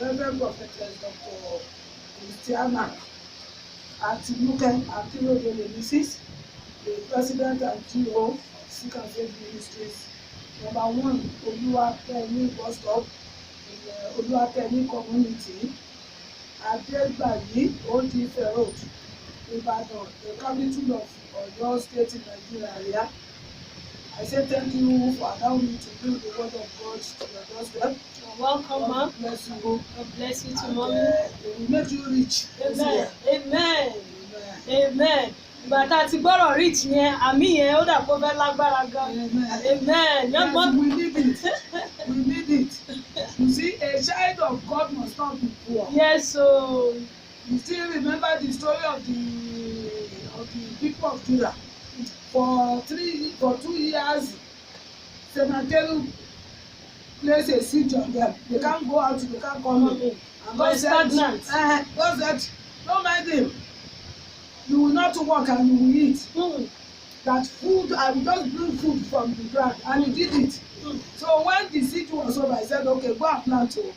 Reverend Prophetess Dr. Christiana Atinuke Akinrodele Mrs., the President and GO of Seek and Save Ministries, number 1 Oluwakemi bus stop in Oluwakemi community, Adegbayi, Old Ife Road, Ibadan, the capital of Oyo State in Nigeria. I say thank you for allowing me to bring the word of God to your doorstep. You're welcome, ma. God bless you. God bless you too, And, mommy. It will make you rich this Amen. year. Amen. Amen. Amen. Ìgbà tá a ti gbọ́rọ̀ rich yẹn, àmín yẹn ó dà kó fẹ́ lágbára gan. Amen. Amen. Yes, Yọ́n we need it. We need it. You see, a child of God must not be poor. Yes o. You still remember the story of the people of Judah. For 2 years, Sennacherib placed a siege on them. They can't go out, they can't come in. And But God it's said, stagnant. God said, "Don't mind him. You will not work and you will eat." That food, I will just bring food from the ground. And he did it. So when the siege was over, I said, "Okay, go and plant o,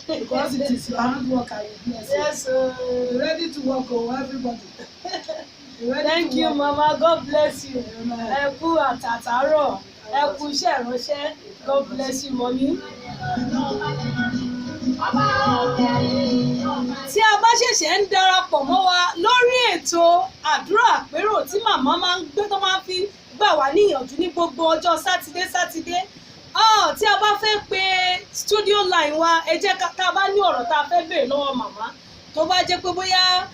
because it is your handwork I will bless you." Yes o. Be ready to work o, everybody. Be ready Thank to you, work. Mama. God bless you. Amen. Ẹ kú àtàtàárọ̀. Ẹ kú iṣẹ́ ìránṣẹ́. God bless you, mommy. Tí a bá ṣẹ̀ṣẹ̀ ń darapọ̀ mọ́ wa lórí ètò àdúrà àpérò tí màmá máa ń gbé tó máa ń fi gbà wá níyànjú ní gbogbo ọjọ́ Sátidé Sátidé. Ah, tí a bá fẹ́ pe studio line wa, ẹ jẹ́ ká tá a bá ní ọ̀rọ̀ tá a fẹ́ béèrè lọ́wọ́ màmá, tó bá jẹ́ pé bóyá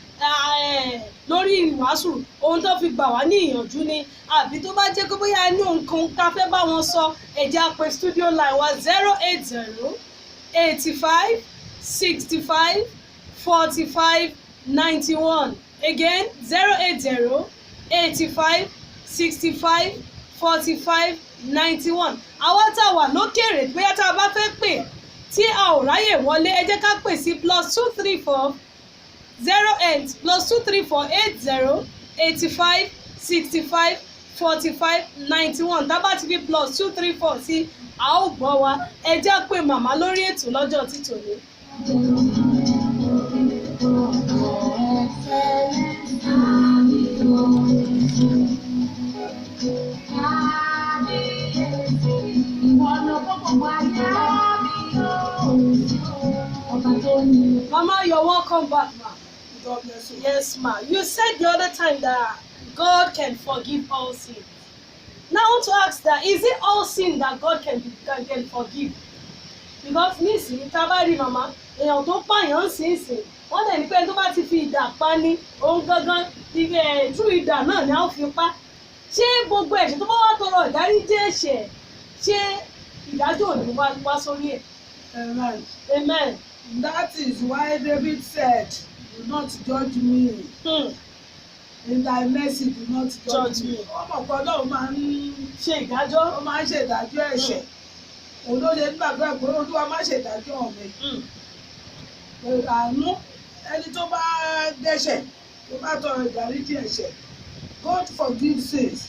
lórí ìwàásù ohun tó fi gbà wá ní ìyànjú ni, àbí tó bá jẹ́ pé bóyá ní nǹkan tá a fẹ́ bá wọn sọ, ẹ jẹ́ á pe studio line wa, 08085654591. Again, 08085654591. Àwa tá a wà lókèrè, bóyá tá a bá fẹ́ pè tí a ò ráyè wọlé, ẹ jẹ́ ká pè sí +234 08 +234 8085654591. Tá a bá ti fi +234 sí, a ó gbọ́ wa. Ẹ jẹ́ pé màmá lórí ètò lọ́jọ́ títòní. Mama, you're welcome back, ma. God bless you. Yes, ma. You said the other time that God can forgive all sins. Now I want to ask that, is it all sin that God can forgive? Because nísìnyí, tá a bá rí màmá, èèyàn tó pààyàn ń sìn, wọ́n dẹ̀ ní pé tó bá ti fi idà pa ní òun gangan ibi ẹ̀ tú idà náà ni a ó fi pa. Ṣé gbogbo ẹ̀ṣẹ̀ tó bá wá tọrọ ìdáríjì ẹ̀ṣẹ̀, ṣé ìdájọ́ ò ní wá sórí ẹ̀? Amen. Amen. That is why David said, "Do not judge me. In thy mercy, do not judge Judge me." me. Ó mọ̀ pé Ọlọ́run máa ń Ṣe ìdájọ́. ó máa ń ṣèdájọ́ ẹ̀ṣẹ̀. Òun ló ṣe nígbàgbọ́ pé Olúwa má ṣèdájọ́ mi. Àánú, ẹni tó bá dẹ́ṣẹ̀, tó bá tọrọ ìdáríjì ẹ̀ṣẹ̀, God forgives sins.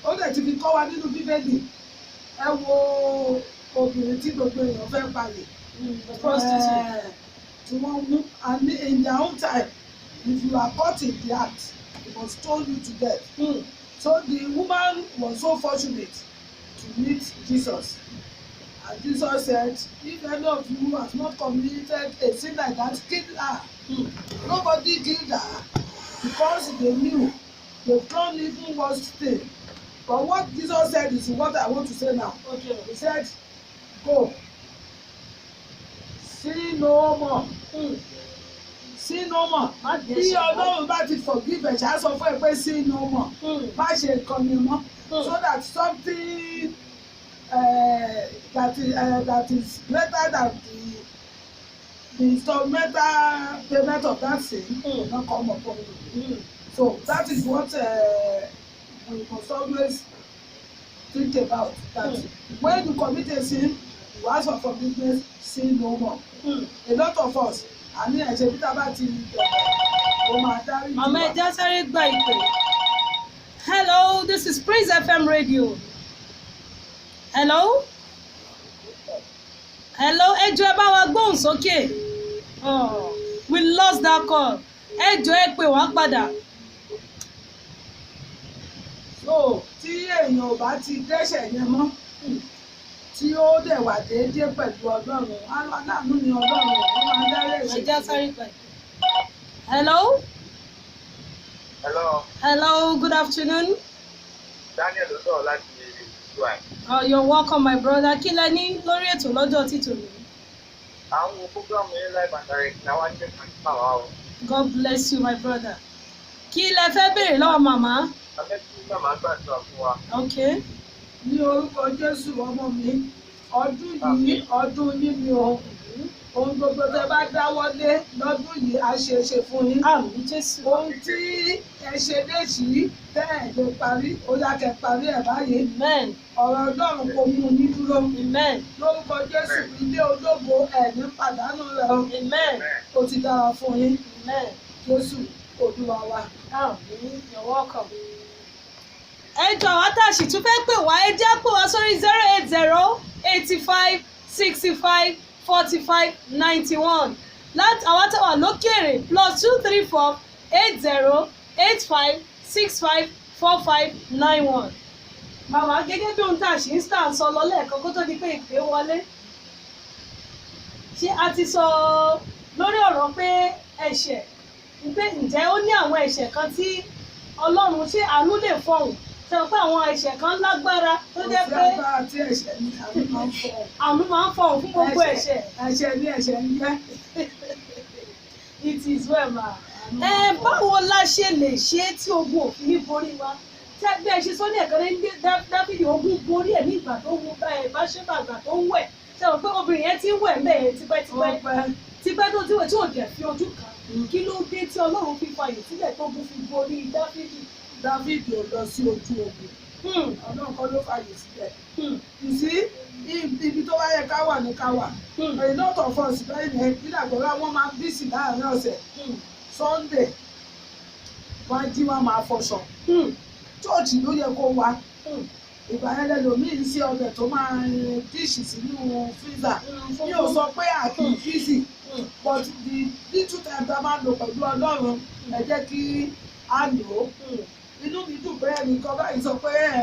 Ó dẹ̀ ti fi kọ́ wa nínú Bíbélì. Ẹ wo obìnrin tí gbogbo èèyàn fẹ́ palẹ̀. The prostitute. Tí wọ́n mú, and in their own time, if you are caught in the act, they must stone you to death. So the woman was so fortunate to meet Jesus. And Jesus said, "If any of you has not committed a sin like that, kill her." Nobody killed her because they knew they've done even worse thing. But what Jesus said is what I want to say now. He said, "Go. Sin no more." Sin no more. Má Bí dẹ́ṣẹ̀ mọ́. Ọlọ́run bá ti forgive ẹ̀ṣẹ̀, á sọ fún ẹ pé sin no more. Má ṣe nǹkan mi mọ́. So that something that is greater than the instrumental payment of that sin will not come upon you. So that is what we must always think about. That when you commit a sin, you ask for forgiveness, sin no more. A lot of us, àní ẹ̀ṣẹ̀ bí tá a bá ti bẹ̀rẹ̀, ó máa dárí jì Màmá, wá. Ẹ já sáré gba ìpè. Hello, this is Prince FM Radio. Hello? Hello, ẹ jọ̀ọ́, ẹ bá wa gbóhùn sókè. Oh, we lost that call. Ẹ jọ̀ọ́, ẹ pè wá padà. So tí èèyàn ò bá ti dẹ́ṣẹ̀ yẹn mọ́, tí ó dẹ̀ wà déédéé pẹ̀lú Ọlọ́run, aláàánú ni Ọlọ́run, wọ́n máa ń dárí Ẹ ẹ̀ṣẹ̀. Já sáré pẹ̀. Hello. Hello. Hello, good afternoon. Daniel ló sọ̀rọ̀ láti UI. Oh, you're welcome, my brother. Kí lẹ ní lórí ètò lọ́jọ́ títòní? À ń wo program yẹn live and direct ní àwọn àjẹ́ kan sí màmá o. God bless you, my brother. Kí lẹ fẹ́ béèrè lọ́wọ́ màmá? A fẹ́ kí màmá gbàdúrà fún wa. Okay. Ní orúkọ Jésù, ọmọ mi, ọdún yìí, ọdún yín ni o. Ohun gbogbo tẹ́ bá dáwọ́lé lọ́dún yìí á ṣe é ṣe fún yín. Àmín, Jésù. Ohun tí ẹ ṣe léṣìí tẹ́ ẹ lè parí, ó yá, kẹ́ parí ẹ̀ báyìí. Amen. Ọ̀rọ̀ Ọlọ́run kò mú yín dúró. Amen. Lórúkọ Jésù, ilé ológo, ẹ̀ ní pàdánù rẹ̀ o. Amen. Ó ti dára fún yín. Amen. Jésù Olúwa wa. Àmín. You're welcome. Ẹ jọ̀ọ́, àwa tá a sì tún fẹ́ pè wá, ẹ jẹ́ pè wá sórí 08085654591. Láti àwa tá wà lókèèrè, +2348085654591. Màmá, gẹ́gẹ́ bí ohun tá a sì ń sà sọ lọ lẹ́ẹ̀kan kó tó di pé ìpè wọlé, ṣé a ti sọ lórí ọ̀rọ̀ pé ẹ̀ṣẹ̀, pé ǹjẹ́ ó ní àwọn ẹ̀ṣẹ̀ kan tí Ọlọ́run, ṣé àánú lè fọhùn? Ṣe pé àwọn ẹ̀ṣẹ̀ kan lágbára tó jẹ́ pé Kò sí agbára tí ẹ̀ṣẹ̀ ní, àánú máa ń fọ. Àánú máa ń fọhùn fún gbogbo ẹ̀ṣẹ̀. Ẹ̀ṣẹ̀ ní ẹ̀ṣẹ̀ ń jẹ́. It is well, ma. Ẹ báwo la ṣe lè ṣe é tí ogun òfin ní borí wa? Tí bí ẹ ṣe sọ ní ẹ̀kan ní Dáfídì, ogun borí ẹ̀ ní ìgbà tó wù ẹ bá ṣe bàgbà tó ń wẹ̀. Ṣe rò pé obìnrin yẹn ti ń wẹ̀ ńbẹ̀ yẹn tipẹ́tipẹ́ Ọpẹ́. tipẹ́ tó ti wẹ̀ tí ò dẹ̀ fi ojú kan? Kí ló dé tí Ọlọ́run fi fàyè sílẹ̀ tó gun fi borí Dáfídì? Dáfídì ò lọ sí ojú ogun. Ọlọ́run kọ́ ló fàyè sílẹ̀. You see, ibi tó bá yẹ ká wà ní ká wà. A lot of us bẹ́ẹ̀ ni ìdàgbọ́lá wọn máa ń busy láàárín ọ̀sẹ̀. Sunday, wọ́n á jí, wọ́n máa fọṣọ. Church ló yẹ kó wá. Ìgbà yẹn lẹ́lòmíì ń ṣe ọbẹ̀ tó máa dish sínú freezer. Mi ò sọ pé a kì í busy, but the little time tá a máa lò pẹ̀lú Ọlọ́run, ẹ jẹ́ kí a lò ó. Inú mi dùn pé ẹnìkan báyìí sọ pé ẹ